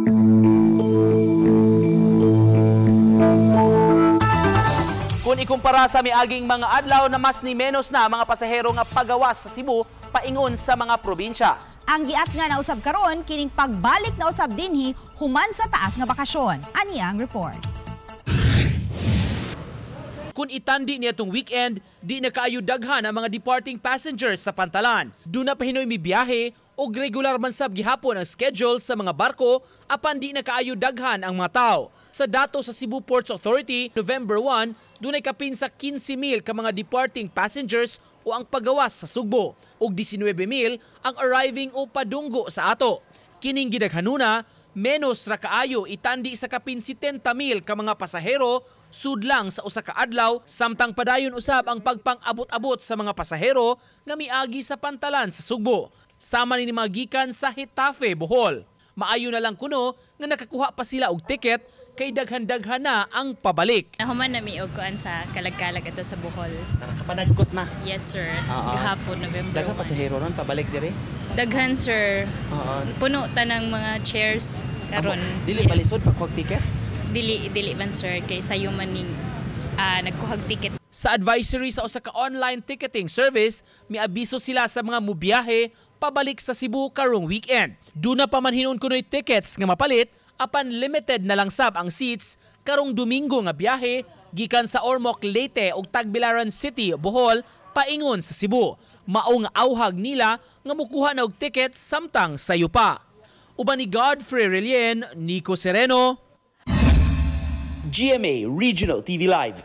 Kung ikumpara sa miaging mga adlaw na mas ni menos na mga pasahero nga pagawas sa Cebu paingon sa mga probinsya. Ang giat nga nausab karon kining pagbalik na usab dinhi human sa taas nga bakasyon. Ani ang report. Kung itandi niya itong weekend, di na kaayo daghan ang mga departing passengers sa pantalan. Doon na pahinoy mibiyahe og regular man sab gihapon ang schedule sa mga barko apan di na kaayo daghan ang mga tao. Sa dato sa Cebu Ports Authority, November 1, dunay kapin sa 15,000 ka mga departing passengers o ang pagawas sa Sugbo ug 19,000 ang arriving o padunggo sa ato. Kining gidaghanuna, menos ra kaayo itandi sa kapin 70,000 ka mga pasahero sudlang sa usa ka adlaw, samtang padayon usab ang pagpang-abot-abot sa mga pasahero nga miagi sa pantalan sa Sugbo. Sama ni mga gikan sa Getafe, Bohol. Maayo na lang kuno nga nakakuha pa sila og tiket kay daghan-daghan na ang pabalik. Nahuman na mi og kuan sa Kalag-kalag ato sa Bohol. Nakapanagkot na. Yes, sir. Oo. Gahapon, November 1. Pasahero ron pabalik diri. Daghan, sir. Oo. Puno tanang mga chairs karon. Dili Yes. balisod pagkuha tickets? Dili dili man, sir, kay sayo man ning nagkuhag ticket. Sa advisory sa usa ka online ticketing service, miabiso sila sa mga mubiyahe pabalik sa Cebu karong weekend. Duna pa man hinuon kunoy tickets nga mapalit apan limited na lang sab ang seats karong Domingo nga biyahe gikan sa Ormoc, Leyte ug Tagbilaran City, Bohol paingon sa Cebu. Mao nga auhag nila nga mukuha na og ticket samtang sayo pa. Uban ni Godfrey Relien, Nico Sereno, GMA Regional TV Live.